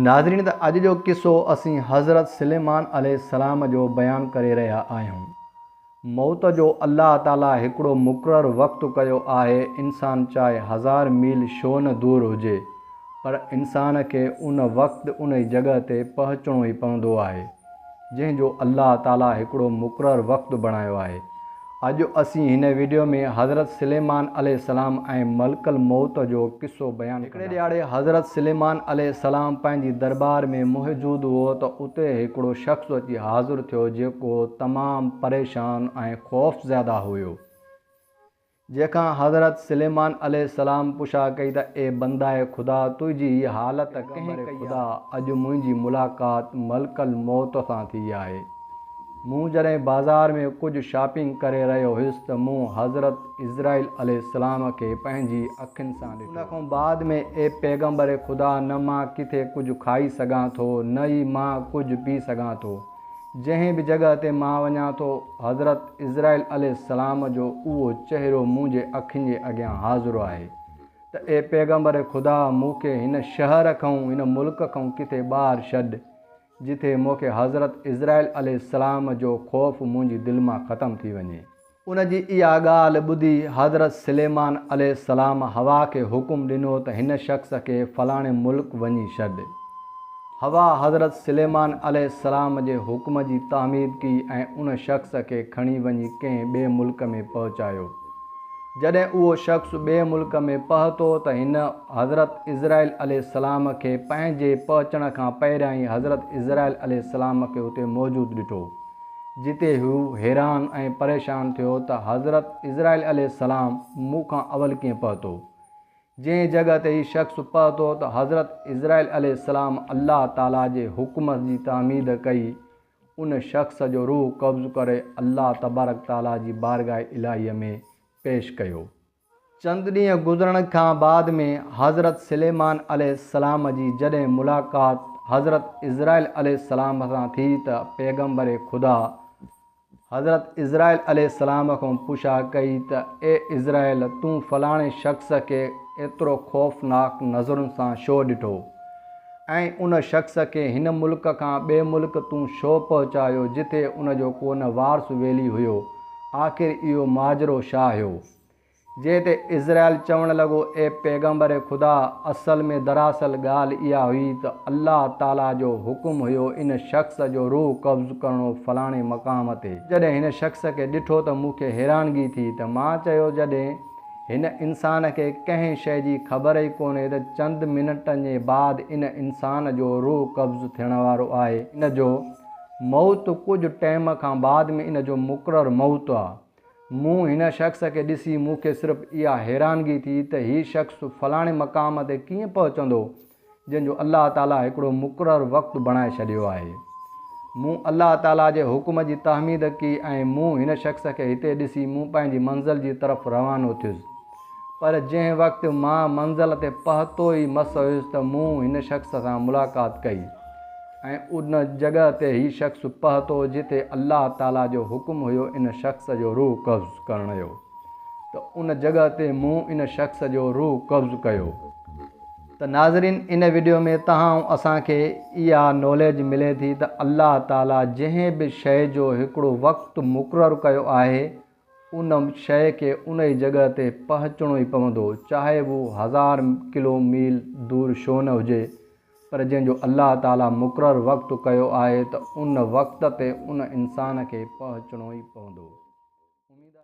ناظرين ته اڄ جو قصو اسين حضرت سليمان عليه السلام جو بيان ڪري رهيا آهيون. موت جو الله تعالي هڪڙو مقرر وقت ڪيو آهي انسان چاهي هزار ميل شو نه دور هجي پر انسان کي ان وقت انهي جڳهه تي پهچڻو ئي پوندو آهي جنهن جو الله تعالي هڪڙو مقرر وقت بڻايو آهي. اڄ اسين هن وڊيو ۾ حضرت سليمان عليه السلام ۽ ملڪ الموت جو قصو بيان ڪنداسين. هڪڙي ڏهاڙي حضرت سليمان عليه السلام پنهنجي درٻار ۾ موجود هو ته اتي هڪڙو شخص اچي حاضر ٿيو جيڪو تمام پريشان ۽ خوف زده هيو. جنهن کان حضرت سليمان عليه السلام پڇا ڪئي ته اي بنداء خدا تنهنجي هي حالت ڪنهن ڪئي آهي؟ خدا اڄ منهنجي ملاقات ملڪ الموت سان ٿي آهي. مون جڏهن بازار ۾ ڪجهه شاپنگ ڪري رهيو هيس ته مون حضرت عزرائيل عليه السلام کي پنهنجي اکين سان ڏٺو. ان کان بعد ۾ اي پيغمبر خدا نه مان ڪٿي ڪجهه کائي سگهان ٿو نه ئي مان ڪجهه پي سگهان ٿو. جنهن به جڳهه تي مان وڃان ٿو حضرت عزرائيل عليه السلام جو اهو چهرو منهنجي اکين جي اڳيان حاضر آهي ته اي پيغمبر خدا مون کي هن شهر کان هن ملڪ کان ڪٿي ٻاهر ڇڏ. جتي مون کي حضرت عزرائيل عليه السلام جو خوف منهنجي دل مان ختم ٿي وڃي. ان جي اها ڳالهه ٻڌي حضرت سليمان عليه السلام هوا کي حڪم ڏنو ته هن شخص کي فلاڻي ملڪ وڃي ڇڏ. هوا حضرت سليمان عليه السلام جي حڪم جي تعميد ڪئي ۽ ان شخص کي کڻي وڃي ڪنهن ٻئي ملڪ ۾ پهچايو. جڏهن اهو شخص ٻئي ملڪ ۾ پهتو ته هن حضرت عزرائيل عليه السلام کي پنهنجي پهچڻ کان پهريان ئي حضرت عزرائيل عليه السلام کي اتي موجود ڏٺو، جتي هو حيران ۽ پريشان ٿيو ته حضرت عزرائيل عليه السلام مون کان اول ڪيئن پهتو؟ جنهن جڳهه تي هي شخص پهتو ته حضرت عزرائيل عليه السلام الله تعاليٰ جي حڪم جي تعميد ڪئي، ان شخص جو روح قبض ڪري الله تبارڪ تعاليٰ جي بارگاهه الاهيء ۾ پيش ڪيو. چند ڏينهن گذرڻ کان بعد ۾ حضرت سليمان عليه السلام جي جڏهن ملاقات حضرت عزرائيل عليه السلام سان ٿي ته پيغمبر خدا حضرت عزرائيل عليه السلام کان پڇا ڪئي ته اي عزرائيل تون فلاڻي شخص کي ايترو خوفناڪ نظرن سان ڇو ڏٺو؟ ۽ ان شخص کي هن ملڪ کان ٻئي ملڪ تون ڇو پهچايو جتي ان جو ڪو نه وارث ويلي هيو، آخر اهو ماجرو ڇا هيو؟ جنهن تي عزرائيل چوڻ لڳو، اي پيغمبر خدا! اصل ۾ دراصل ڳالهه اها هئي ته الله تعاليٰ جو حڪم هيو ان شخص جو روح قبض ڪرڻو فلاڻي مقام تي. جڏهن هن شخص کي ڏٺو ته مون کي حيرانگي ٿي ته مان چيو جڏهن هن انسان کي ڪنهن شيء جي خبر ئي ڪونهي ته چند منٽن جي بعد ان انسان جو روح قبض ٿيڻ وارو آهي. ان جو موت ڪجهه ٽيم کان بعد ۾ ان جو مقرر موت آ. مون هن شخص کي ڏسي مون کي صرف اها حيرانگي ٿي ته هي شخص فلاڻي مقام تي ڪيئن پهچندو جنهن جو الله تعاليٰ هڪڙو مقرر وقت بڻائي ڇڏيو آهي. مون الله تعاليٰ جي حڪم جي تحميد ڪئي ۽ مون هن شخص کي هتي ڏسي مون پنهنجي منزل جي طرف روانو ٿيس. پر جنهن وقت مان منزل تي پهتو ئي مس هيس ته مون هن شخص سان ملاقات ڪئي ۽ ان جڳهه تي هي شخص پهتو جتي الله تعاليٰ جو حڪم هيو ان شخص جو روح قبض ڪرڻ جو ته ان جڳهه تي مون ان شخص جو روح قبض ڪيو. ته ناظرين ان وڊيو ۾ توهان ۽ اسان کي اها ناليج ملي ٿي ته الله تعالي جنهن به شيء جو هڪڙو وقت مقرر ڪيو آهي ان شيء کي انهي جڳهه تي پهچڻو ئي پوندو چاهي هو هزار ڪلو ميل دور ڇو نه هجي پر جنهن جو الله تعالي مقرر وقت ڪيو آهي ته ان وقت تي ان انسان کي پهچڻو ئي پوندو. اميد آهي.